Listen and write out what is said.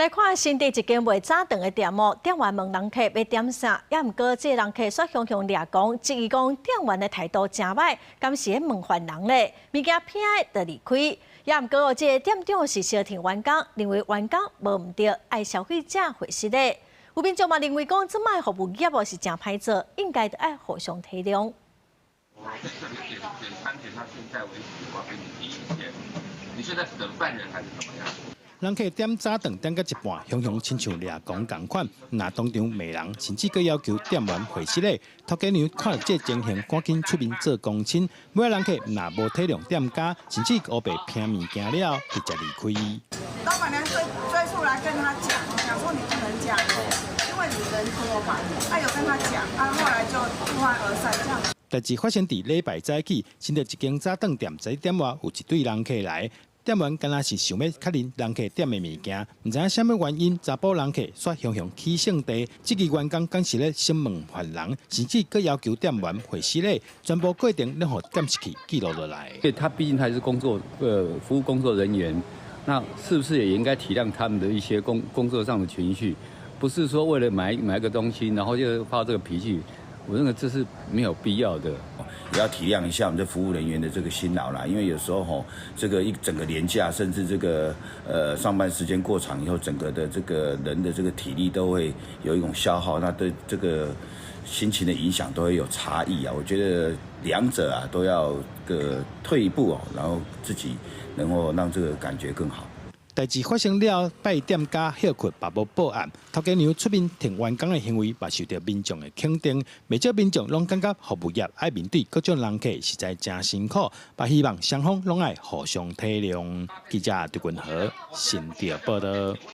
來看新竹一間賣早頓的店哦，店員問人客欲點啥，也毋過這个人客煞雄雄掠狂，質疑講店員的態度誠䆀，敢是咧問犯人咧？物件偏的就離開。也毋過哦，這个店長是相挺員工，認為員工無毋對，愛消費者回失禮。有民眾嘛認為講，這擺服務業哦是誠歹做，應該著愛互相體諒。點餐點到現在為止，我給你提意見。你現在是等犯人還是怎麼樣？人客點早頓點到一半，雄雄親像掠狂仝款，若當場罵人，甚至閣要求店員回失禮。頭家娘看著這情形，趕緊出面做公親。尾仔人客若無體諒店家，甚至烏白拚物件了，直接離開。老闆娘追出來跟他講，講說你不能這樣，因為你人多嘛。他有跟他講，啊，後來就不歡而散這樣。代誌發生佇禮拜早起，新竹一間早頓店11點外有一隊人客來。店員敢若是想欲確認人客點的物件，毋知影啥物原因，查埔人客煞雄雄起性地，這個員工敢是咧審問犯人，甚至閣要求店員回失禮，全部過程攏予監視器記錄落來。因為他畢竟他是服務工作人員，那是不是也應該體諒他們的一些工作上的情緒？不是說為了買個東西，然後就發這個脾氣，我認為這是沒有必要的。也要體諒一下我們這服務人員的這個辛勞啦，因為有時候吼，這個一整個連假，甚至這個上班時間過長以後，整個的這個人的這個體力都會有一種消耗，那對這個心情的影響都會有差異啊。我覺得兩者啊都要個退一步哦，然後自己能夠讓這個感覺更好。代誌發生了，拜店家歇睏，嘛無報案。頭家娘出面挺員工的行為，嘛受到民眾的肯定。袂少民眾攏感覺服務業愛面對各種人客，實在誠辛苦，嘛希望雙方攏愛互相體諒。記者張君和新竹報導。